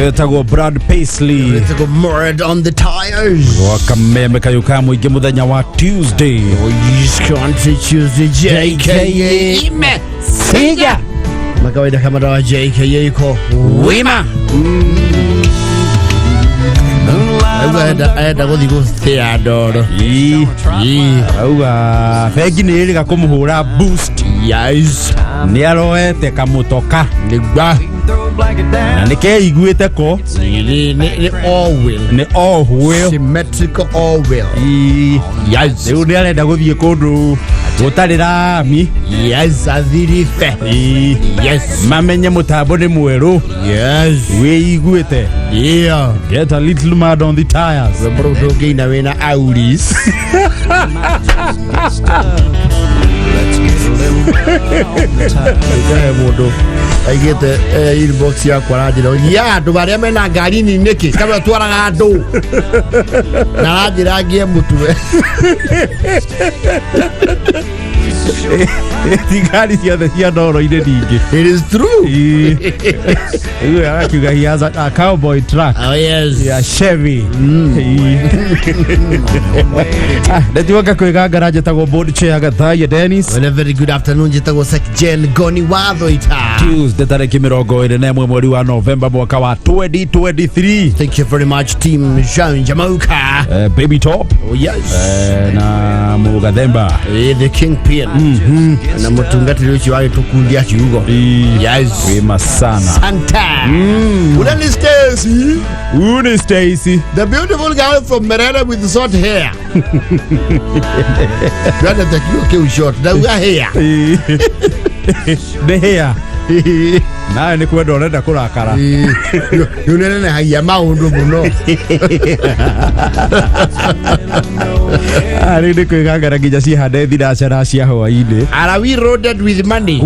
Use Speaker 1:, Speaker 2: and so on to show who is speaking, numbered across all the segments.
Speaker 1: Wĩtagwo Brad Paisley.
Speaker 2: Wĩtagwo Murad on the tires.
Speaker 1: Gwa kameme kayũ ka mũingĩ mũthenya wa Tuesday.
Speaker 2: Yes, country Tuesday JKA. Ime.
Speaker 1: Siga.
Speaker 2: Makawaida kama dawa JKA iko
Speaker 1: Wima.
Speaker 2: Rĩu arenda gũthiĩ gũthĩa ndoro.
Speaker 1: Ii.
Speaker 2: Ii.
Speaker 1: Auga bengi nĩ ĩrĩga kũmũhũra boost.
Speaker 2: Yes.
Speaker 1: Nĩ aroete kamũtoka
Speaker 2: Nĩgwa.
Speaker 1: na nĩ keiguĩte ko
Speaker 2: Nĩ all wheel.
Speaker 1: nĩ all wheel.
Speaker 2: Symmetrical all wheel.
Speaker 1: Ii.
Speaker 2: Yes.
Speaker 1: Rĩu nĩ arenda gũthiĩ kũndũ gũtarĩ rami.
Speaker 2: Yes, athiribe.
Speaker 1: Ii.
Speaker 2: Yes.
Speaker 1: Mamenye mũtambo nĩ mwerũ
Speaker 2: Yes.
Speaker 1: wĩiguĩte.
Speaker 2: Yeah.
Speaker 1: Get a little mud on the tires.
Speaker 2: Rwĩmbo rũu ndũngĩina wĩna Auris. He mũndũ aigĩte inbox yakwa aranjĩra ya andũ arĩa mena ngari nini nĩkĩ kamwe twaraga andũ na aranjĩra ngĩe mũtwe.
Speaker 1: Ti ngari ciothe cia ndoro-inĩ ningĩ.
Speaker 2: It is true.
Speaker 1: Ii. Rĩu arakiuga he has a cowboy truck.
Speaker 2: Oh yes.
Speaker 1: Ya Chevy. Ii. Ah, ndetiwoka kwĩgangara njĩtagwo board chair Gathaiya Dennis.
Speaker 2: Well, a very good afternoon njĩtagwo Sek Jen Goni Wathoita.
Speaker 1: Tuesday tarĩki 21 mweri wa Novemba mwaka wa 2023.
Speaker 2: Thank you very much team Jean Jamoka.
Speaker 1: Baby Top
Speaker 2: Oh yes.
Speaker 1: na Mugathemba.
Speaker 2: The kingpin. Na mũtungatĩri ũcio wa gĩtũkundia kiugo.
Speaker 1: Ii.
Speaker 2: Yes.
Speaker 1: Wima sana.
Speaker 2: Santa. Ule ni Stacy,
Speaker 1: Uni Stacy.
Speaker 2: the beautiful girl from Merere with short hair. Twendete kiugo kĩu short, ndauga hair.
Speaker 1: Ii. Nĩ hĩa. Nawe nĩ kwenda ũrenda kũrakara.
Speaker 2: Nĩ ũnenehagia maũndũ mũno.
Speaker 1: Ah, rĩu nĩ kwĩgangara nginya cihande thinacara cia hwainĩ.
Speaker 2: Are we loaded with money?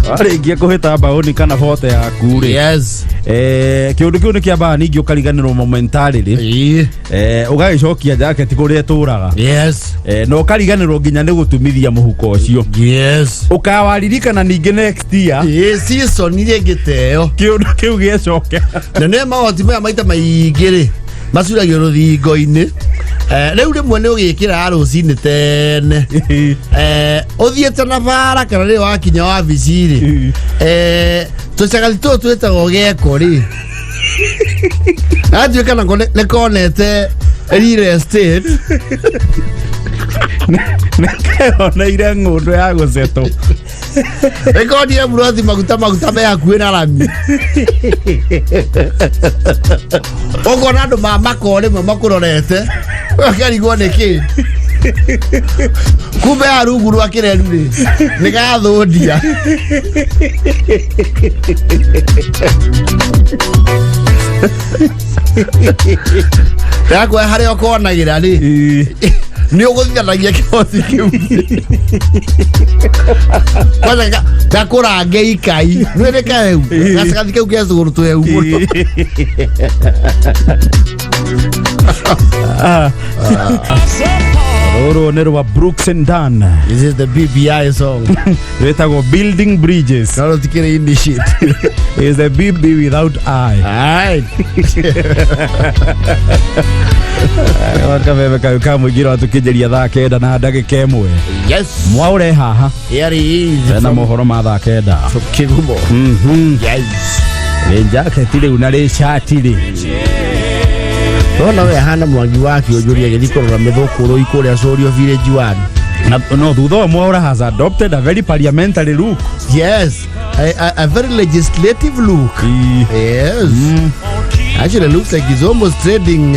Speaker 1: Warĩkia kũhĩta mbaũni kana bote yaku rĩ.
Speaker 2: Yes.
Speaker 1: Kĩũndũ kĩu nĩ kĩambaga ningĩ ũkariganĩrwo momentarily.
Speaker 2: Ii.
Speaker 1: Ũgagĩcokia jaketi kũrĩa ĩtũraga.
Speaker 2: Yes.
Speaker 1: Na ũkariganĩrwo nginya nĩ gũtumithia mũhuko ũcio.
Speaker 2: Yes.
Speaker 1: Ũkawaririkana ningĩ next year.
Speaker 2: Ii, season iria ĩngĩ ta ĩyo.
Speaker 1: Kĩũndũ kĩu gĩcoke.
Speaker 2: Na nĩ mahoti maya maita maingĩ rĩ macuragio rũthingo-inĩ. Rĩu rĩmwe nĩ ũgĩkĩra rũcinĩ tene. Ũthiĩte na bara kana rĩrĩ wakinya wabici rĩ. Tũcagathi tũtũ twĩtagwo geko rĩ. Gatuĩka nako nĩ konete real estate.
Speaker 1: Nĩkeyoneire ng'ũndũ ya gũcetwo.
Speaker 2: Rekondi ya murathi maguta maguta me hakuhĩ na rami. Ũkona andũ ma makoo rĩmwe makũrorete ũkarigwo nĩ kĩ. Kumbe ya rungu rwa kĩreru rĩ nĩ gathũndia. Yakwa harĩa ũkonagĩra rĩ nĩ ũgũthithanagia kĩhoti kĩu. Kwanza gakũrange ikai nĩ nĩ kaheu gacagathi kau ke cũgũrũ tũheu mũno.
Speaker 1: Rũrũ nĩ rwa Brooks and Dunn.
Speaker 2: This is the BBI song.
Speaker 1: Rwĩtagwo Building Bridges.
Speaker 2: No rũtikĩrĩ initiate.
Speaker 1: Is a BB without I.
Speaker 2: Alright.
Speaker 1: Kameme kau ka mũingĩ watũkinyĩria thaa 9 na ndagĩka 1.
Speaker 2: Yes.
Speaker 1: Mwaũre haha.
Speaker 2: Here he is.
Speaker 1: Na mohoro ma thaa 9.
Speaker 2: From Kigumo. Yes.
Speaker 1: Rĩ jaketi rĩu na rĩ cati rĩ.
Speaker 2: Wona we ahana mwangi wa kĩũnjũria agĩthiĩ kũrora mĩthũkũrũ kũrĩa Corio Village 1.
Speaker 1: Na no thutha ũyũ Mwaũra has adopted a very parliamentary look.
Speaker 2: Yes. A very legislative look. Yes. Actually looks like he's almost trading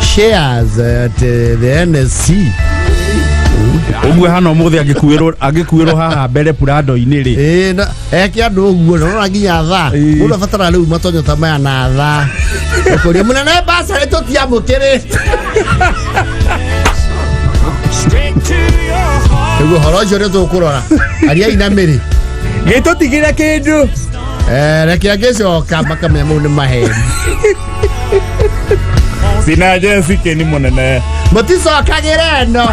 Speaker 2: shares at the NSC.
Speaker 1: Ũguo hana ũmũthĩ angĩkuĩrwo haha mbere purado-inĩ rĩ.
Speaker 2: No, eke andũ ũguo na ũrona nginya thaa. Mũndũ abatara rĩu matonyo ta maya na thaa. Ũkũria mũnene mbaca tũtiamũkĩrĩte. Nĩguo ũhoro ũcio nĩ tũkũrora. Ariai na mĩrĩ.
Speaker 1: Gĩtũtigĩre kĩndũ.
Speaker 2: Reke angĩcoka makamenya mau nĩ maheni.
Speaker 3: Sina Jessica ni mũnene.
Speaker 2: Mũticokagĩre ĩno.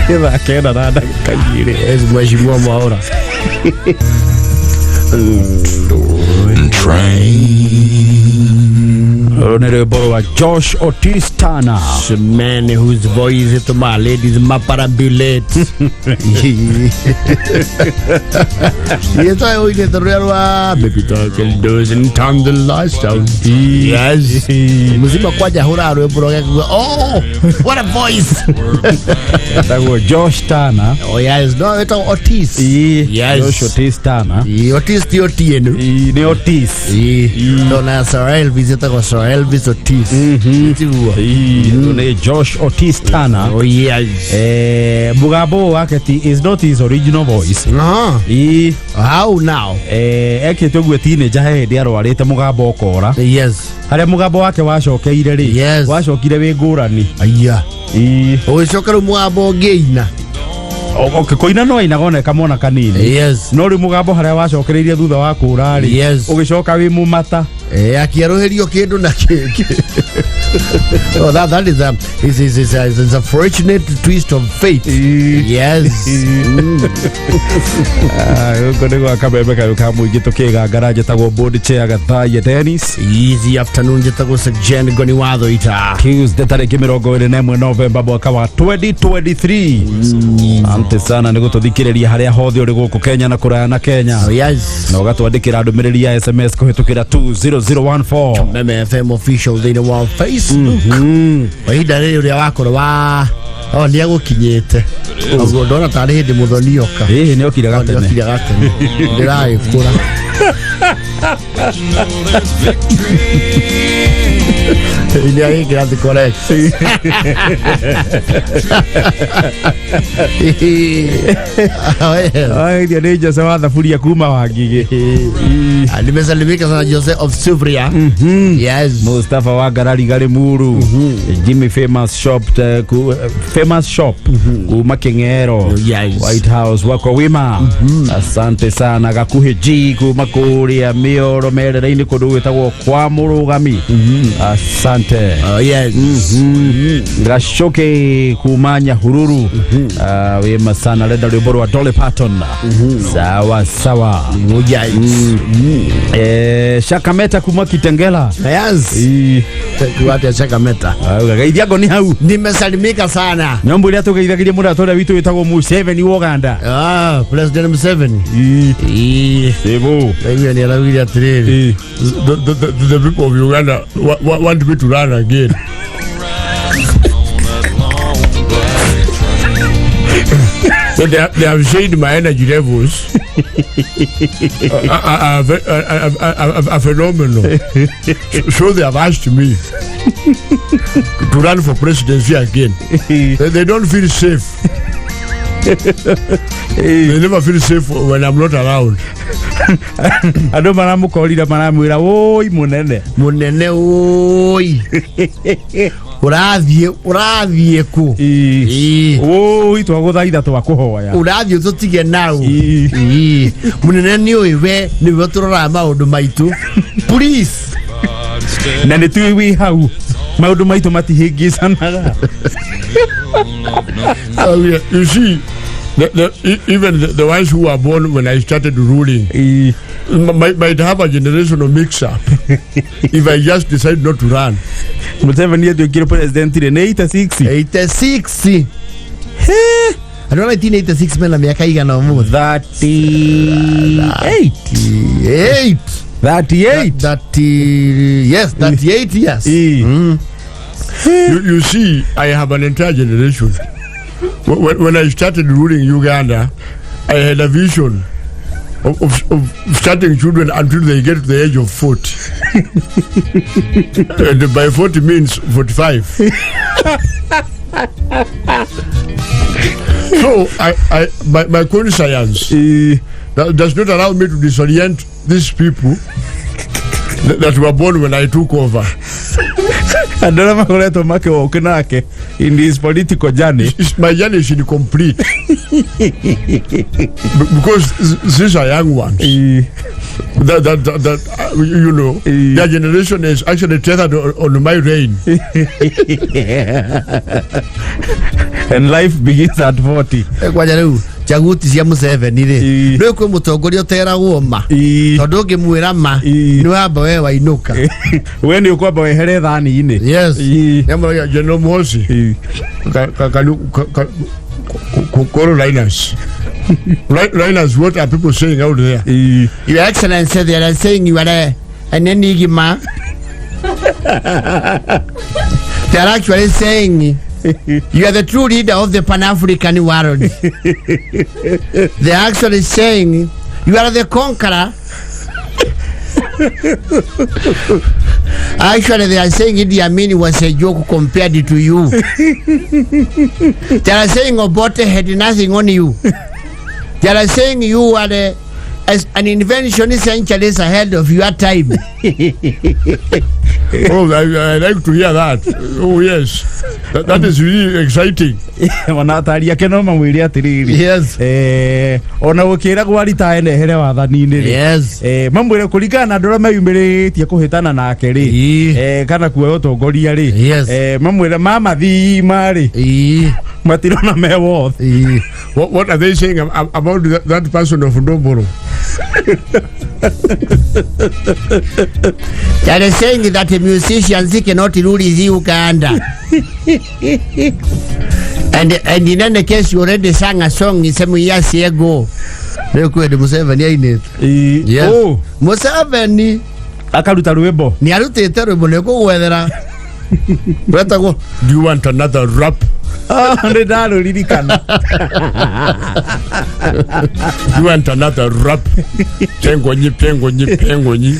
Speaker 1: Thaa 9 na ndagĩka 2.
Speaker 2: Yes, Mheshimiwa Mwaura.
Speaker 4: Train.
Speaker 1: Rũrũ nĩ rwĩmbo rwa Josh Otis Turner.
Speaker 2: Man whose voice to my ladies maparambulate. Yes, I own it the rwa baby talk and doesn't turn the lights down. Yes. Muzima kwaja hura rwĩmbo rwake kuga, oh, what a voice.
Speaker 1: Etagwo Josh Turner.
Speaker 2: Oh yes, no, etagwo Otis.
Speaker 1: Ĩĩ,
Speaker 2: Yes.
Speaker 1: Josh Otis Turner.
Speaker 2: Ĩĩ, Otis ti Otieno.
Speaker 1: Ĩĩ, nĩ Otis.
Speaker 2: Ĩĩ, no na Sir Elvis etagwo Sir Elvis Otis. Tiguo.
Speaker 1: Ĩĩ, ũyũ nĩ Josh Otis Turner.
Speaker 2: Oh yes.
Speaker 1: Mũgambo ũyũ wake ti is not his original voice.
Speaker 2: No.
Speaker 1: Ĩĩ,
Speaker 2: How now?
Speaker 1: Ekĩte ũguo teenager he hĩndĩ arwarĩte mũgambo ũkora.
Speaker 2: Yes.
Speaker 1: Harĩa mũgambo wake wacokeire rĩ,
Speaker 2: Yes.
Speaker 1: wacokire wĩ ngũrani.
Speaker 2: Aya.
Speaker 1: Ĩĩ.
Speaker 2: Ũgĩcoka rĩu mũgambo ũngĩina.
Speaker 1: Okay, kũina no ainaga ona kamwana kanini.
Speaker 2: Yes.
Speaker 1: No rĩu mũgambo harĩa wacokereirie thutha wa kũra rĩ,
Speaker 2: Yes.
Speaker 1: ũgĩcoka wĩ mũmata.
Speaker 2: Akĩerũhĩrio kĩndũ na kĩngĩ. Oh, that is a fortunate twist of fate. Yes.
Speaker 1: Gũkũ nĩ gwa kameme kayũ ka mũingĩ tũkĩgangara njĩtagwo board chair Gathaia Dennis.
Speaker 2: Easy afternoon njĩtagwo Sir Jen Ngoni wa Thũita.
Speaker 1: Tuesday tarĩki 21 Novemba mwaka wa 2023. Asante sana nĩ gũtũthikĩrĩria harĩa hothe ũrĩ gũkũ Kenya na kũraya na Kenya.
Speaker 2: Oh, yes.
Speaker 1: Na ũgatwandĩkĩra ndũmĩrĩri ya SMS kũhĩtũkĩra 20014.
Speaker 2: Meme FM official thĩinĩ wa Facebook. Kwa ihinda rĩrĩ ũrĩa wakorwo wa oh, nĩ egũkinyĩte. Ũguo ndona tarĩ hĩndĩ mũthoni oka.
Speaker 1: Ĩĩ, nĩ okire gatene.
Speaker 2: Nĩokire gatene. Ndĩragĩkũra. Nĩ agĩkĩra thĩ correct. Oh, yes.
Speaker 1: Aithia nĩ Jose wa thaburia kuma Wangigĩ.
Speaker 2: Ah, nimesalimika sana Jose of Sufria. Yes.
Speaker 1: Mustafa wa Ngarari Gari Muru. Jimmy Famous Shop Famous Shop kuma King'ero.
Speaker 2: Yes.
Speaker 1: White House wako wima. Asante sana Gakuhi G kuma kũrĩa Mĩoro merere-inĩ kũndũ gwĩtagwo kwa Mũrũgami. Asante.
Speaker 2: Oh, yes.
Speaker 1: Gacoke kuma Nyahururu. Wima sana renda rwĩmbo rwa Dolly Parton. Sawa sawa.
Speaker 2: Oh, yes.
Speaker 1: Shakameta kuma Kitengela.
Speaker 2: Yes.
Speaker 1: Ĩĩ.
Speaker 2: Kuatia Shakameta.
Speaker 1: Geithia ngoni hau.
Speaker 2: Nimesalimika sana.
Speaker 1: Nyambo iria tũgeithagirie mũrata ũrĩa witũ wĩtagwo Museveni wa Uganda.
Speaker 2: Ah, President Museveni. Ĩĩ.
Speaker 1: Ĩbũ.
Speaker 2: Ndaiguire nĩ araugire atĩrĩrĩ.
Speaker 1: Ĩĩ.
Speaker 3: The people of Uganda want me to run again. So they have said my energy levels are phenomenal. So they have asked me to run for presidency again. They don't feel safe. They never feel safe when I'm not around.
Speaker 1: Andũ maramũkorire maramwĩra wũi mũnene.
Speaker 2: Mũnene ũi. Ũrathiĩ kũ?
Speaker 1: Ĩĩ.
Speaker 2: Ĩĩ.
Speaker 1: Wũi twagũthaitha twakũhoya.
Speaker 2: Ũrathiĩ ũtũtige nau.
Speaker 1: Ĩĩ.
Speaker 2: Ĩĩ. Mũnene nĩ ũĩ we nĩwe tũroraga maũndũ maitũ. Please.
Speaker 1: Na nĩ tũĩ wĩ hau maũndũ maitũ matihĩngĩcanaga.
Speaker 3: You see, even the ones who were born when I started ruling
Speaker 1: Ĩĩ.
Speaker 3: might have a generational mix-up if I just decide not to run.
Speaker 1: Museveni atuĩkire president rĩ nĩ 86.
Speaker 2: 86. Andũ a 1986 mena mĩaka igana ũmũthĩ?
Speaker 1: 38.
Speaker 2: 8.
Speaker 1: 38.
Speaker 2: 30, yes, 38 years.
Speaker 1: Ĩĩ.
Speaker 3: You see, I have an entire generation. When I started ruling Uganda, I had a vision of starting children until they get to the age of 40. And by 40 means 45. So my conscience
Speaker 1: Ĩĩ.
Speaker 3: that does not allow me to disorient these people that were born when I took over.
Speaker 1: Andũ arĩa makoretwo makĩwoke nake in his political journey.
Speaker 3: My journey is incomplete. Because these are young ones.
Speaker 1: Ĩĩ.
Speaker 3: That their generation is actually tethered on my reign.
Speaker 1: And life begins at 40.
Speaker 2: Kwanja rĩu Chaguti cia Museveni rĩ,
Speaker 1: Ii.
Speaker 2: rĩu kwĩ mũtongoria ũteragwo ma,
Speaker 1: Ii.
Speaker 2: tondũ ũngĩmwĩra ma,
Speaker 1: Ii.
Speaker 2: nĩ wamba we wainũka.
Speaker 1: We nĩ ũkwamba wehere thani-inĩ.
Speaker 2: Yes.
Speaker 1: Ii.
Speaker 3: Nyamũragia General Muhoozi.
Speaker 1: Ii.
Speaker 3: Can you call Linus? Linus, what are people saying out there?
Speaker 1: Ii.
Speaker 2: Your Excellency, they are saying you are an enigma. They are actually saying you are the true leader of the Pan-African world. They are actually saying you are the conqueror. Actually, they are saying Idi Amin was a joke compared to you. They are saying Obote had nothing on you. They are saying you are as an invention centuries ahead of your time.
Speaker 3: Oh, I like to hear that. Oh, yes. That is really exciting.
Speaker 1: Ona atari ake no mamwĩre atĩrĩrĩ,
Speaker 2: Yes.
Speaker 1: Ona gũkĩragwo aritae nehere wathani-inĩ rĩ,
Speaker 2: Yes.
Speaker 1: Mamwĩre kũringana na andũ arĩa meyumĩrĩtie kũhĩtana nake rĩ,
Speaker 2: Ii.
Speaker 1: kana kuoya ũtongoria rĩ,
Speaker 2: Yes.
Speaker 1: Mamwĩre mamathima rĩ,
Speaker 2: Ii.
Speaker 1: matirona me wothe.
Speaker 2: Ii.
Speaker 3: What are they saying about that person of Ndomboro?
Speaker 2: They are saying that the musicians cannot rule the Uganda. And in any case, you already sang a song some years ago. Rĩu kwĩ Museveni ainĩte. Yes.
Speaker 1: Oh,
Speaker 2: Museveni
Speaker 1: akaruta rwĩmbo.
Speaker 2: Nĩ arutĩte rwĩmbo nĩ kũgwethera rwetagwo
Speaker 3: Do you want another rap?
Speaker 1: Ah, nĩ ndarũririkana.
Speaker 3: Do you want another rap? Pengonyi, pengonyi, pengonyi.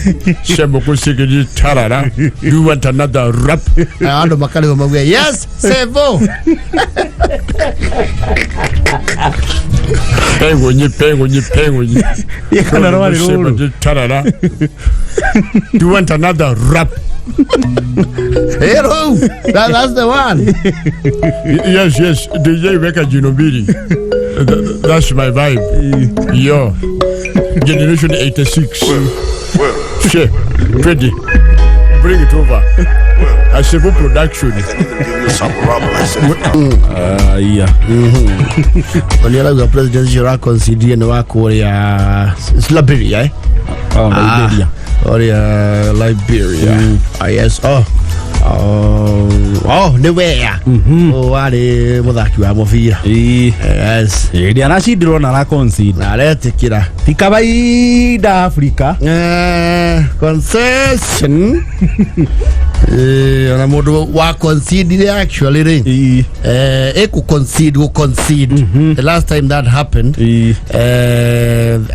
Speaker 3: Shemokusigiri tarara. Do you want another rap?
Speaker 2: Andũ makarĩhwo mauge yes sevo.
Speaker 3: Pengonyi, pengonyi, pengonyi.
Speaker 1: Kana rwarĩ rũrũ.
Speaker 3: Tarara. Do you want another rap?
Speaker 2: Hello, that's the one.
Speaker 3: Yes. DJ Weka Jinobiri. That's my vibe. Yo. Generation 86. She, ready. Bring it over. A civil production.
Speaker 1: Aya.
Speaker 2: Nĩ arauga president ũcio ũraconsiderie nĩ wa kũrĩa Liberia, eh?
Speaker 1: Oh, Liberia.
Speaker 2: Ũrĩa Liberia. Ah, yes. Oh. Oh, oh, nĩ wea ũyũ warĩ mũthaki wa mũbira.
Speaker 1: Ii.
Speaker 2: Yes.
Speaker 1: Hĩndĩ aracindirwo na araconcede.
Speaker 2: Na aretĩkĩra.
Speaker 1: Ti kawaida Afrika.
Speaker 2: Concession. Ona mũndũ wa concede actually rĩ,
Speaker 1: Ii.
Speaker 2: ĩkũ concede, gũ concede, the last time that happened,
Speaker 1: Ii.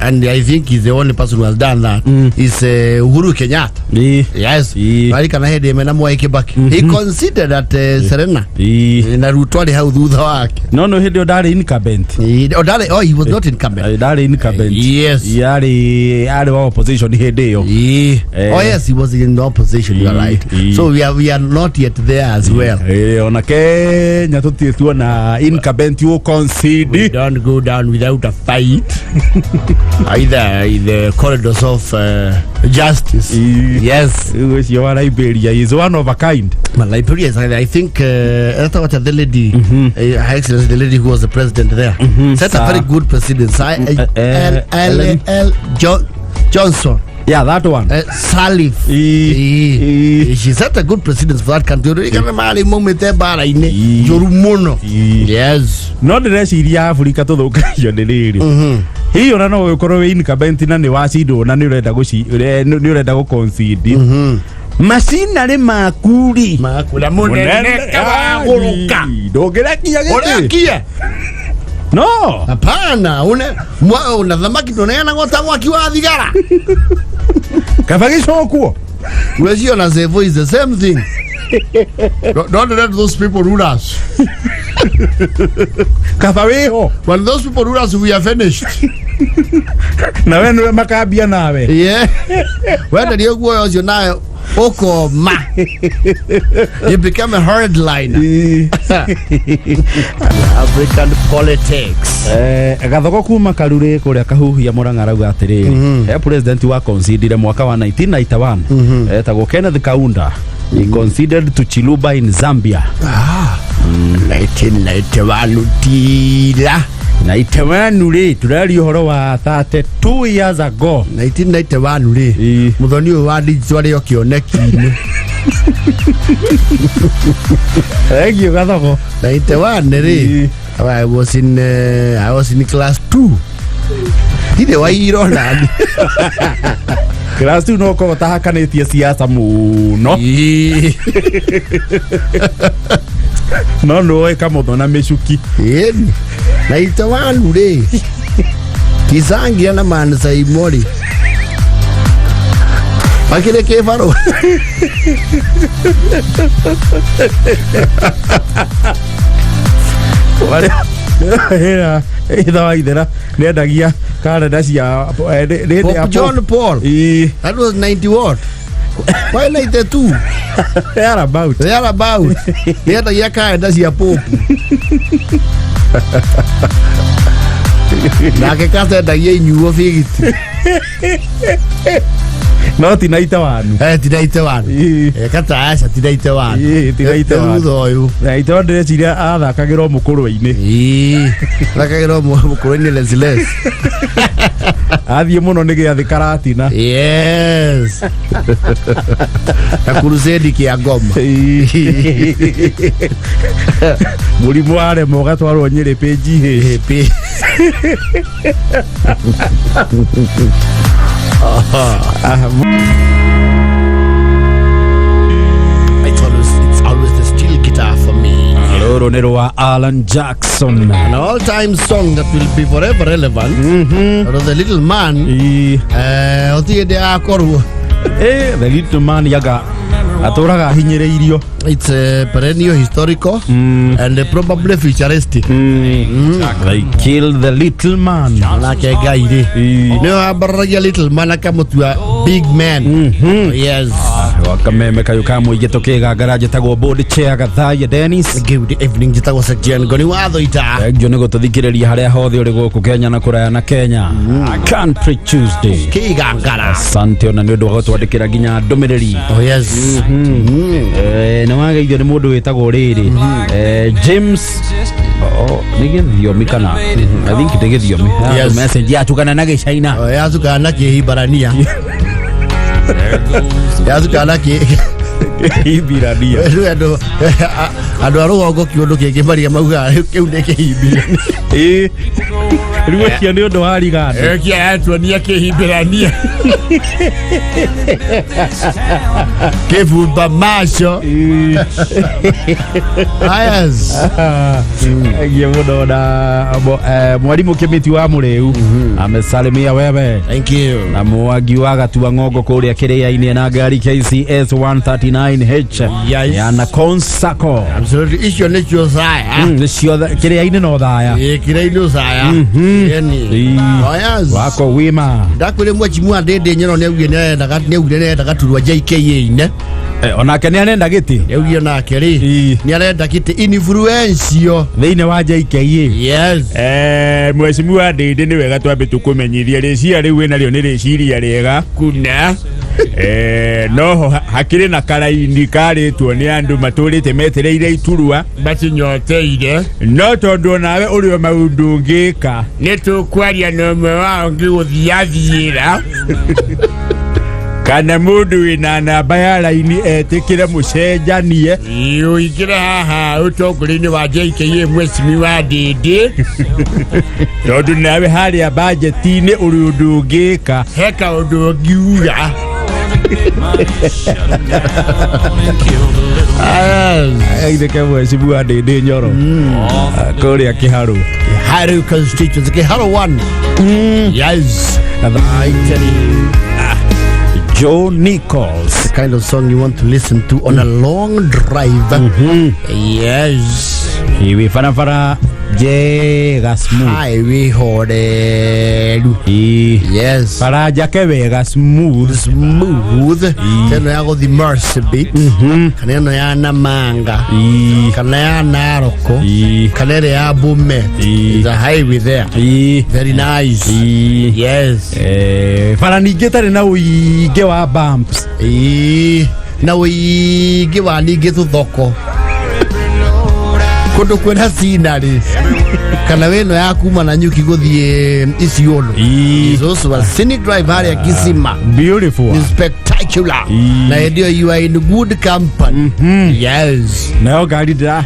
Speaker 2: And I think he's the only person who has done that, is Uhuru Kenyatta.
Speaker 1: Ii.
Speaker 2: Yes.
Speaker 1: Ii.
Speaker 2: Marikana hĩndĩ ĩmwe na Mwai Kibaki, he considered that Serena
Speaker 1: Ii.
Speaker 2: na Ruto arĩ hau thutha wake.
Speaker 1: No no hĩndĩ ĩyo ndarĩ incumbent.
Speaker 2: Oh, oh, he was not incumbent.
Speaker 1: Ndarĩ incumbent.
Speaker 2: Yes.
Speaker 1: Yarĩ arĩ wa opposition hĩndĩ ĩyo.
Speaker 2: Yeah.
Speaker 1: Eh.
Speaker 2: Oh yes, he was in the opposition. You are right. So we are not yet there as well.
Speaker 1: Ona Kenya tũtirĩ tuona incumbent who
Speaker 2: We
Speaker 1: concede.
Speaker 2: don't go down without a fight. Either in the corridors of justice.
Speaker 1: Ii.
Speaker 2: Yes.
Speaker 1: Rĩu ũcio wa Liberia is one of a kind.
Speaker 2: But Liberia is, I think, that's what the lady, Her Excellency, the lady who was the president there, set a
Speaker 1: Sir.
Speaker 2: very good precedent. L L
Speaker 1: Ellen.
Speaker 2: L Johnson.
Speaker 1: Yeah, that one.
Speaker 2: Sirleaf.
Speaker 1: Ii.
Speaker 2: Ii. She set a good precedence for that country. Ririkana marĩ maumĩte mbara-inĩ
Speaker 1: Ii.
Speaker 2: njũru mũno.
Speaker 1: Ii.
Speaker 2: Yes.
Speaker 1: No ndĩreciria Afrika tũthũkagio nĩ rĩrĩ, hihi ona no ũkorwo wĩ incumbent na nĩ wacindwo na nĩ ũrenda nĩ ũrenda gũ concede macinarĩ maku rĩ,
Speaker 2: Makũrĩa mũnene kawagũrũka.
Speaker 1: Ndũngĩrekia gĩtĩ.
Speaker 2: Ũrekie?
Speaker 1: No.
Speaker 2: Hapana, une una thamaki ndũneanagwo ta mwaki wa thigara.
Speaker 1: Kaba gĩcokwo.
Speaker 2: Ngwĩciria na Sevo is the same thing.
Speaker 3: Don't let those people rule us.
Speaker 1: Kaba wĩho.
Speaker 3: When those people rule us, we are finished.
Speaker 1: Na we nĩwe makambia nawe.
Speaker 2: Yeah. Wenderio guoya ũcio nawe ũkoma. You become a hardliner. African politics.
Speaker 1: Gathoko kuma Karure kuria Kahuhia Murang'a arauga atiriri, he president wa concedire mwaka wa 1991 etagwo Kenneth Kaunda. He conceded to Chiluba in Zambia.
Speaker 2: 1991 utila.
Speaker 1: 91 rĩ, tũraria ũhoro wa 32 years ago.
Speaker 2: 1991 rĩ,
Speaker 1: Ĩĩ.
Speaker 2: Muthoni ũyũ wa digital arĩ o kĩoneki-inĩ.
Speaker 1: Thank you, Gathogo.
Speaker 2: 91 rĩ,
Speaker 1: Ĩĩ.
Speaker 2: I was in class 2, ndirĩ wairo nani.
Speaker 1: Class 2 no korwo tahakanĩtie siasa mũno.
Speaker 2: Ĩĩ.
Speaker 1: No nĩwoĩ kamũtho na mĩcuki.
Speaker 2: Ĩni 91 rĩ, Kisangira na Mansaimo rĩ, makĩrĩ kĩbarũa.
Speaker 1: Ithe wa ithera nĩendagia karenda cia nĩ hĩndĩ ya
Speaker 2: Pope John Paul.
Speaker 1: Ĩĩ.
Speaker 2: That was 90 what? Why 92?
Speaker 1: There about.
Speaker 2: There about. Nĩendagia karenda cia Pope. Nake katendagia inyuo bigiti.
Speaker 1: No ti 91.
Speaker 2: Eh, ti 91.
Speaker 1: Ĩĩ.
Speaker 2: Eh, kata aca ti 91.
Speaker 1: Ĩĩ, ti 91.
Speaker 2: Thutha ũyũ.
Speaker 1: 91 ndĩreciria athakagĩrwo mũkũrwe-inĩ.
Speaker 2: Ĩĩ. Thakagĩrwo mũkũrũ-inĩ less less.
Speaker 1: Athiĩ mũno nĩ gĩathĩ karatina.
Speaker 2: Yes. Na crusade kĩa ngoma.
Speaker 1: Mũrimũ warema ũgatwarwo Nyĩrĩ PGH.
Speaker 2: Ĩĩ. It's always the steel guitar for me.
Speaker 1: Rũrũ nĩ rwa Alan Jackson.
Speaker 2: An all-time song that will be forever relevant. Tondũ the little man,
Speaker 1: Ĩĩ.
Speaker 2: gũtirĩ hĩndĩ agakorwo.
Speaker 1: The little man yaga atũraga ahinyĩrĩirio.
Speaker 2: It's perennial, historical and probably futuristic.
Speaker 1: They killed the little man.
Speaker 2: Nake Ngai rĩ,
Speaker 1: Ĩĩ.
Speaker 2: nĩwe wambararagia little man akamũtua big man. Yes.
Speaker 1: Wakameme kayũ ka mũingĩ tũkĩgangara, njĩtagwo board chair Gathaiya Dennis.
Speaker 2: Good evening, njĩtagwo Sekian Ngoni watho ita.
Speaker 1: Thank you nĩ gũtũthikĩrĩria harĩa hothe ũrĩ gũkũ Kenya na kũraya na Kenya. Country Tuesday.
Speaker 2: Kĩgangara.
Speaker 1: Asante ona nĩ ũndũ wa gũtwandĩkĩra nginya ndũmĩrĩri.
Speaker 2: Oh yes.
Speaker 1: Nĩ wageithio nĩ mũndũ wĩtagwo rĩrĩ James. Oh, nĩ gĩthiomi kana, I think nĩ gĩthiomi.
Speaker 2: Yes.
Speaker 1: Message yatukana na gĩcaina.
Speaker 2: Oh, yacukana na kĩhibarania, yacukana na kĩ
Speaker 1: Hibirania.
Speaker 2: Rĩu andũ a rũgongo kĩũndũ kĩngĩ maria maugaga kĩu nĩ kĩhimbirania.
Speaker 1: Ĩĩ, rĩu ũcio nĩ ũndũ wa riganda.
Speaker 3: Ĩkia yatuonia kĩhimbĩrania.
Speaker 2: Kĩbumba maco. Yes.
Speaker 1: Thengiũ mũno na mwarimũ Kĩmĩti wa Mũrĩu amesalimia wewe.
Speaker 2: Thank you.
Speaker 1: Na Mwangi wa Gatua Ng'ongo kũrĩa kĩrĩa-inĩ na ngari KCS 139H
Speaker 2: Yes.
Speaker 1: ya Nakon Sacco.
Speaker 2: Absolutely, icio nĩcio caya.
Speaker 1: Nĩcio kĩrĩa-inĩ no thaya.
Speaker 2: Ĩ, kĩrĩa-inĩ caya. Ĩni.
Speaker 1: Ĩĩ.
Speaker 2: Oh yes.
Speaker 1: Wako wima.
Speaker 2: Ndakwĩrĩ mwachimu ndĩndĩ Nyoro nĩaugire nĩarendaga, nĩaugire nĩarendaga turwa JKA-inĩ.
Speaker 1: Onake nĩ arenda gĩtĩ.
Speaker 2: Nĩaugire nake rĩ,
Speaker 1: Ĩĩ.
Speaker 2: nĩarenda kĩtĩ influential.
Speaker 1: Thĩinĩ wa JKA.
Speaker 2: Yes.
Speaker 3: Mheshimiwa Ndĩndĩ, nĩ wega twambe tũkũmenyithie rĩciria rĩu wĩnarĩo nĩ rĩciria rĩega kuna. Noho hakĩrĩ na karaini karĩtwo nĩ andũ matũrĩte metereire iturwa macinyoteire, no tondũ onawe ũrĩ o maũndũ ũngĩka, nĩ tũkwaria na ũmwe wao ngĩgũthiathiĩra kana mũndũ wĩna namba ya raini etĩkĩre mũcenjanie ũingĩre haha ũtongoria-inĩ wa JKA, Mheshimiwa Ndĩndĩ, tondũ nawe harĩa bajeti-inĩ ũrĩ ũndũ ũngĩka, he kaũndũ ũngiuga.
Speaker 1: Aitheke mheshimiwa Ndĩndĩ Nyoro kũrĩa Kĩharũ.
Speaker 2: Kiharu constituency, Kiharu 1. Yes. I tell you,
Speaker 1: Joe Nichols.
Speaker 2: The kind of song you want to listen to on a long drive. Yes.
Speaker 1: Iwi barabara njega, smooth.
Speaker 2: Highway horeru.
Speaker 1: Ĩĩ.
Speaker 2: Yes.
Speaker 1: Bara njake wega, smooth.
Speaker 2: Smooth. Ĩno ya gũthi Marsabit. Kana ĩno ya Namanga.
Speaker 1: Ĩĩ.
Speaker 2: Kana ya Naroko.
Speaker 1: Ĩĩ.
Speaker 2: Kana ĩrĩa ya Bomet.
Speaker 1: Ĩĩ.
Speaker 2: There's a highway there.
Speaker 1: Ĩĩ.
Speaker 2: Very nice.
Speaker 1: Ĩĩ.
Speaker 2: Yes.
Speaker 1: Bara ningĩ ĩtarĩ na ũingĩ wa bumps.
Speaker 2: Ĩĩ. Na ũingĩ wa ningĩ tũthoko. Kũndũ kwĩna scenery kana wĩno ya kuma na nyuki gũthiĩ Isiolo
Speaker 1: Ii.
Speaker 2: is also a scenic drive harĩa Kisima.
Speaker 1: Beautiful.
Speaker 2: Is spectacular.
Speaker 1: Ii.
Speaker 2: Na hĩndĩ ĩyo you are in good company. Yes.
Speaker 1: Nayo ngari ndĩra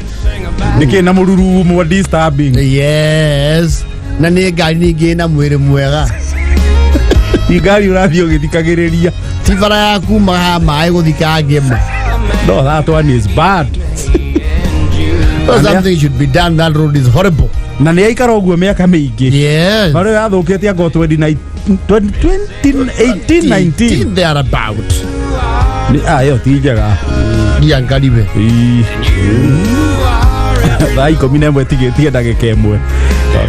Speaker 1: nĩkĩ na mũrurumo disturbing.
Speaker 2: Yes, na nĩ ngari ningĩ na mwĩrĩ mwega.
Speaker 1: Ti ngari ũrathiĩ ũgĩthikagĩrĩria.
Speaker 2: Ti bara ya kuma ha maĩ gũthiĩ Kangema.
Speaker 1: No, that one is bad.
Speaker 2: So something should be done. That road is horrible.
Speaker 1: Na nĩ yaikara ũguo mĩaka mĩingĩ.
Speaker 2: Yes.
Speaker 1: Bara ĩyo yathũkĩte anga 2018 19.
Speaker 2: Thereabout.
Speaker 1: Ah, ĩyo ti njega.
Speaker 2: Ndiangariwe.
Speaker 1: Ii. Thaa 11 tigĩtie ndagĩka 1.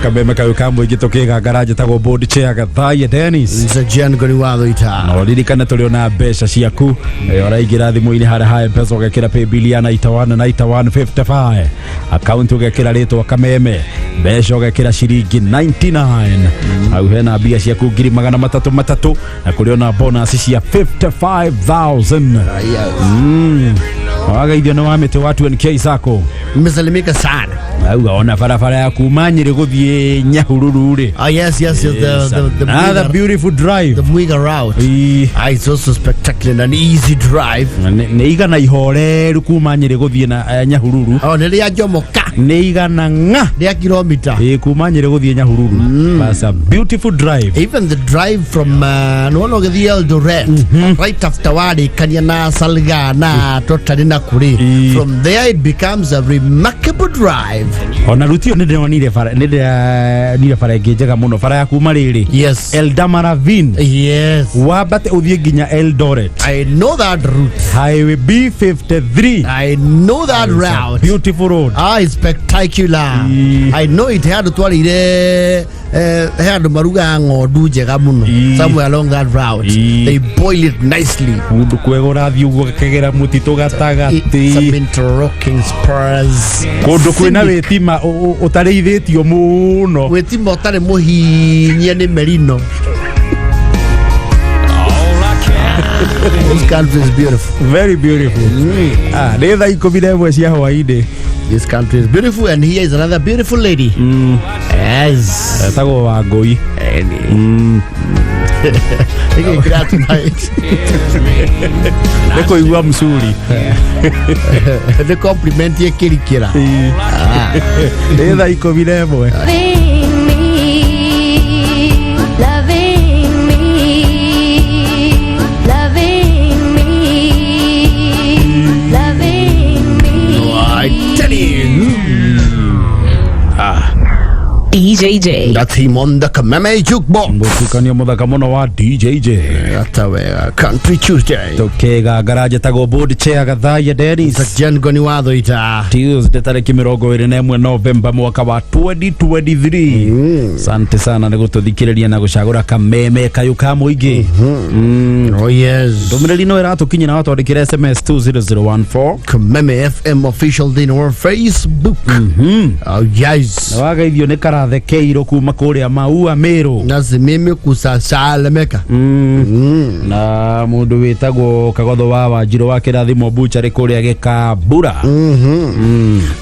Speaker 1: Kameme kayũ ka mũingĩ tũkĩgangara njĩtagwo board chair Gathaiya Dennis.
Speaker 2: Nsa Jan Gori watho ita.
Speaker 1: Na ũririkane tũrĩ ona mbeca ciaku. Ũraingĩra thimũ-inĩ harĩa ha M-Pesa ũgekĩra paybill ya 91 91 55, akaunti ũgekĩra rĩtwa Kameme, mbeca ũgekĩra ciringi 99, hau hena mbia ciaku 300,000 na kũrĩ ona bonus cia 55,000.
Speaker 2: Yes.
Speaker 1: Wageithio nĩ wa mĩtĩ wa 2NK Sacco.
Speaker 2: Nimesalimika sana.
Speaker 1: Auga ona barabara ya kuma Nyĩrĩ gũthiĩ Nyahururu rĩ.
Speaker 2: Ah, yes, the
Speaker 1: Another
Speaker 2: Mwiga,
Speaker 1: beautiful drive.
Speaker 2: the Mwiga route.
Speaker 1: Ii.
Speaker 2: Ah, it's also spectacular and easy drive.
Speaker 1: Nĩ igana ihoreru kuma Nyĩrĩ gũthiĩ na Nyahururu.
Speaker 2: Oh, nĩ rĩa Jomoka.
Speaker 1: Nĩ igana ng'a.
Speaker 2: Rĩa kilomita.
Speaker 1: Ĩ kuma Nyĩrĩ gũthiĩ Nyahururu. That's a beautiful drive.
Speaker 2: Even the drive from nĩwona ũgĩthiĩ Eldoret, right after warĩkania na Salga na Totari na kũrĩ,
Speaker 1: Ii.
Speaker 2: from there it becomes a remarkable drive.
Speaker 1: Ona rutio nĩ ndĩronire bara, nĩ ndĩronire bara ĩngĩ njega mũno, bara ya kuma rĩrĩ
Speaker 2: Yes.
Speaker 1: Eldama Ravine
Speaker 2: Yes.
Speaker 1: wambate ũthiĩ nginya Eldoret.
Speaker 2: I know that route.
Speaker 1: Highway B53.
Speaker 2: I know that
Speaker 1: It's a
Speaker 2: route.
Speaker 1: beautiful road.
Speaker 2: Ah, it's spectacular.
Speaker 1: Ii.
Speaker 2: I know it. He handũ twarĩire he handũ marugaga ng'ondu njega mũno.
Speaker 1: Ii.
Speaker 2: Somewhere along that route.
Speaker 1: Ii.
Speaker 2: They boil it nicely.
Speaker 1: Kũndũ kwega ũrathiĩ ũguo gakegera mũtitũ
Speaker 2: It's some
Speaker 1: gatagatĩ
Speaker 2: interlocking spurs.
Speaker 1: kũndũ kwĩna
Speaker 2: Scenic.
Speaker 1: wĩtima ũtarĩithĩtio mũno.
Speaker 2: Gwĩtima ũtarĩ mũhinyie nĩ merino. This country is beautiful.
Speaker 1: Very beautiful. Ah, nĩ thaa 11 cia hwainĩ.
Speaker 2: This country is beautiful, and here is another beautiful lady. Yes.
Speaker 1: Etagwo Wangũi.
Speaker 2: Nĩkĩ kĩratũma
Speaker 1: Nĩ kũigua mcuri.
Speaker 2: nĩ compliment ĩkĩrikĩra.
Speaker 1: Nĩ thaa 11.
Speaker 4: Loving me, loving me, loving me, loving me.
Speaker 2: I tell you.
Speaker 5: DJJ.
Speaker 2: That's him on the Kameme jukebox.
Speaker 1: Mũtukanio mũthaka mũno wa DJJ.
Speaker 2: That's wega. Country Tuesday.
Speaker 1: Tũkĩgangara njĩtagwo board chair Gathaiya Dennis.
Speaker 2: Jan Goni watho ita.
Speaker 1: Tuesday tarĩki 21 Novemba mwaka wa 2023. Asante sana nĩ gũtũthikĩrĩria na gũcagũra Kameme kayũ ka mũingĩ.
Speaker 2: Oh yes.
Speaker 1: Ndũmĩrĩri no ĩratũkinyĩra watwandĩkĩra SMS 20014.
Speaker 2: Kameme FM official thĩinĩ wa Facebook. Oh yes.
Speaker 1: Na wageithio nĩ karathe keirũ kuma kũrĩa Maua Meru.
Speaker 2: Nasi mimi kusasalemeka.
Speaker 1: Na mũndũ wĩtagwo Kagotho wa Wanjirũ wa Kĩrathimo Bucharĩ kũrĩa Gĩkambura.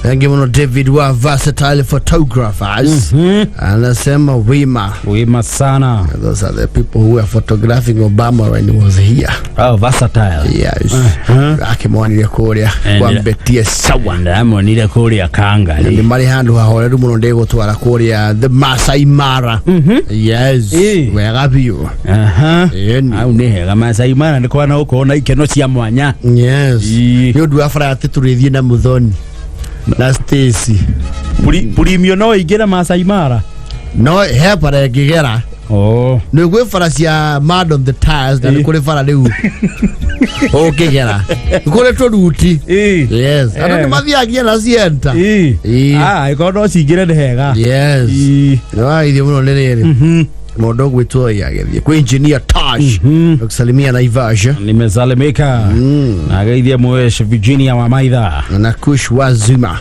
Speaker 2: Thank you muno David wa Versatile Photographers. Anasema wima.
Speaker 1: Wima sana.
Speaker 2: Those are the people who were photographing Obama when he was here.
Speaker 1: Oh, versatile.
Speaker 2: Yes. Akĩmonire kũrĩa kwa Mbetie
Speaker 1: Sawa. Ndamonire kũrĩa Kangarĩ.
Speaker 2: Nĩ marĩ handũ hahoreru mũno ndĩgũtwara kũrĩa the Masai Mara. Yes.
Speaker 1: Ĩ.
Speaker 2: Wega biũ.
Speaker 1: Aha.
Speaker 2: Ĩni.
Speaker 1: Au nĩ hega Masai Mara nĩ kwana gũkorwo na ikeno cia mwanya.
Speaker 2: Yes.
Speaker 1: Ĩ.
Speaker 2: Nĩ ũndũ wa bara atĩ tũrĩthiĩ na Muthoni na Stacy.
Speaker 1: Purimio no ĩingĩre Masai Mara.
Speaker 2: No he bara ĩngĩgera.
Speaker 1: Oh.
Speaker 2: Nĩ gwĩ bara cia mud on the tires na nĩ
Speaker 1: Ĩ.
Speaker 2: kũrĩ bara rĩu ũngĩgera. Nĩ kũrĩ tũruti.
Speaker 1: Ĩ.
Speaker 2: Yes. Andũ
Speaker 1: Eh.
Speaker 2: nĩ mathiagia na cienta.
Speaker 1: Ĩ.
Speaker 2: Ĩ.
Speaker 1: Ah, ĩkorwo no cingĩre nĩ hega.
Speaker 2: Yes.
Speaker 1: Ĩ.
Speaker 2: Nĩ waithio mũno nĩ rĩrĩ. Mũndũ ũgwĩtwo agĩthiĩ kwĩ engineer Taj nakusalimia Naivasha.
Speaker 1: Nimesalimika na geithia mwesh Virginia wa maitha.
Speaker 2: Na Kush Wazuma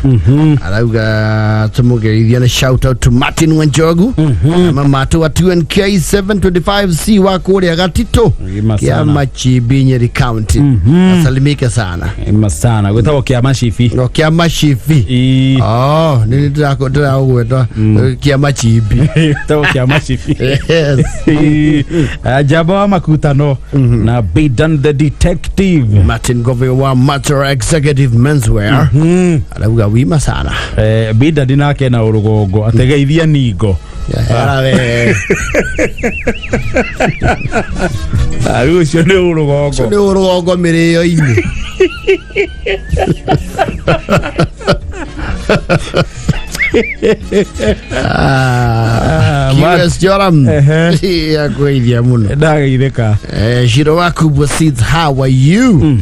Speaker 2: arauga tũmũgeithia na shout out to Martin Wanjogu na mamato wa 2NK 725C wa kũrĩa Gatito
Speaker 1: Gima
Speaker 2: kĩa
Speaker 1: sana.
Speaker 2: Machibi, Nyeri County. Asalimike sana.
Speaker 1: Ima sana gwĩtagwo kĩa macibi.
Speaker 2: No kĩa Machibi.
Speaker 1: Ii.
Speaker 2: Oh, nĩ ndĩraũgweta kĩa Machibi.
Speaker 1: Gwĩtagwo kĩa macibi.
Speaker 2: Yes.
Speaker 1: Ii. Njamba wa makutano na Bidan the detective.
Speaker 2: Martin Gove wa Matra Executive Menswear arauga wima sana.
Speaker 1: Bidan nake na ũrũgongo ategeithia ningo.
Speaker 2: Arawe.
Speaker 1: Rĩu ũcio nĩ ũrũgongo.
Speaker 2: Nĩ ũrũgongo mĩrĩo-inĩ.
Speaker 1: Ah,
Speaker 2: QS Joram.
Speaker 1: Ehe.
Speaker 2: Akwĩithia mũno.
Speaker 1: Ndageithĩka.
Speaker 2: Shiro Wakubwa Seeds, how are you?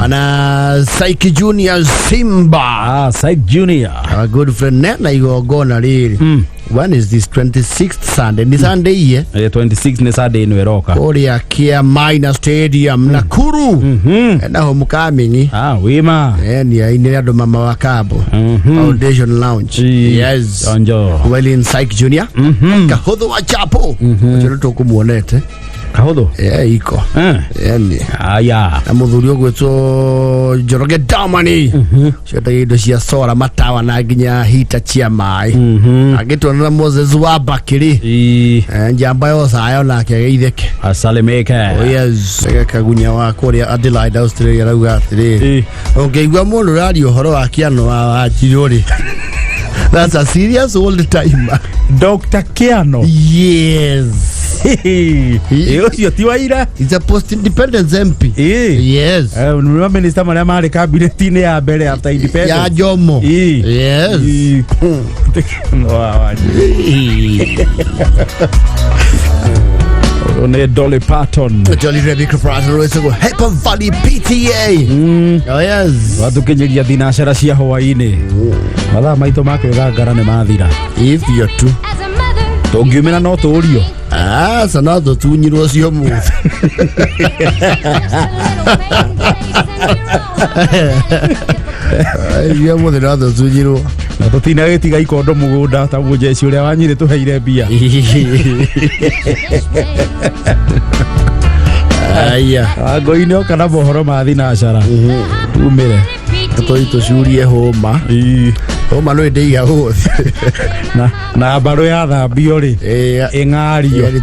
Speaker 2: Ana Psyche Junior Simba.
Speaker 1: Ah, Syke Junior.
Speaker 2: Our good friend nena igongona rĩrĩ. When is this 26th Sunday? Ni Sunday iye?
Speaker 1: 26 nĩ Sunday ĩno ĩroka.
Speaker 2: Kũrĩa Kia Minor Stadium, Nakuru. Na homecoming.
Speaker 1: Ah, wima.
Speaker 2: Ni ainire andũ mama wa Kabo. Foundation Lounge. Yes.
Speaker 1: Onjo.
Speaker 2: Well in Psych Junior. Kahũthũ wa Chapo. Ũcio nĩ tũkũmuonete.
Speaker 1: Kahũthũ.
Speaker 2: Iko. Ni.
Speaker 1: Aya.
Speaker 2: Na muthuri ũgwĩtwo Njoroge Damani ciendagia indo cia sora, matawa na nginya hita cia maĩ. Angĩtuonera Moses wa Bakĩrĩ.
Speaker 1: Ii.
Speaker 2: Njamba yocayo nake ageithĩke.
Speaker 1: Asalimike.
Speaker 2: Oh yes. Kagunya wa kũrĩa Adelaide, Australia arauga atĩrĩrĩ, ũngĩigua mũndũ ũraria ũhoro wa kĩano wa Wanjirũ rĩ, that's a serious old timer.
Speaker 1: Dr. Kiano.
Speaker 2: Yes.
Speaker 1: Ĩ ũcio ti wa ira.
Speaker 2: It's a post independence MP.
Speaker 1: Ĩ.
Speaker 2: Yes.
Speaker 1: Nĩ minista marĩa marĩ kabineti-inĩ ya mbere after independence.
Speaker 2: Ya Jomo.
Speaker 1: Ĩ.
Speaker 2: Yes.
Speaker 1: Ĩ. Wa Wanjirũ. Ũyũ nĩ Dolly Parton.
Speaker 2: Jolly Rebecca Prater wĩtagwo Hepa Valley PTA. Oh yes.
Speaker 1: Watũkinyĩria thinacara cia hwaĩ-inĩ. Mathaa maitũ ma kwĩgangara nĩ mathira.
Speaker 2: Hivyo tu.
Speaker 4: As a mother,
Speaker 1: Tũngiumĩra no tũũrio.
Speaker 2: Aca no tũtunyirwo cio mũthĩ.
Speaker 4: just a little pain takes
Speaker 2: Cio mũthĩ no tũtunyirwo.
Speaker 1: Na tũtinagĩtiga ikondo mũgũnda ta mũjeci ũrĩa wanyire tũheire mbia.
Speaker 2: Aya.
Speaker 1: Ngoi-inĩ oka na mohoro ma thinacara. Tumĩre.
Speaker 2: Tũtũi tũcurie hũma.
Speaker 1: Ĩ.
Speaker 2: Hũma no ĩndĩiga gũthĩ.
Speaker 1: Na mbarũ yathambio rĩ ĩng'ario.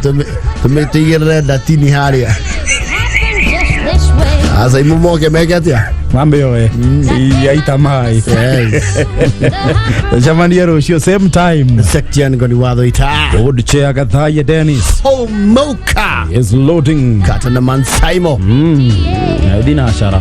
Speaker 2: Tũmĩtũigĩrĩre ndatini harĩa.
Speaker 4: Just this way.
Speaker 2: Aca imumoke meke atĩa?
Speaker 1: Mamĩoe. Yaita maĩ.
Speaker 2: Yes.
Speaker 1: Tũcemanie rũciũ same time.
Speaker 2: Section ngoni watho ita.
Speaker 1: Board chair Gathaya Dennis
Speaker 2: Homoka.
Speaker 1: is loading.
Speaker 2: Kata na Mansaimo.
Speaker 1: Na thinacara.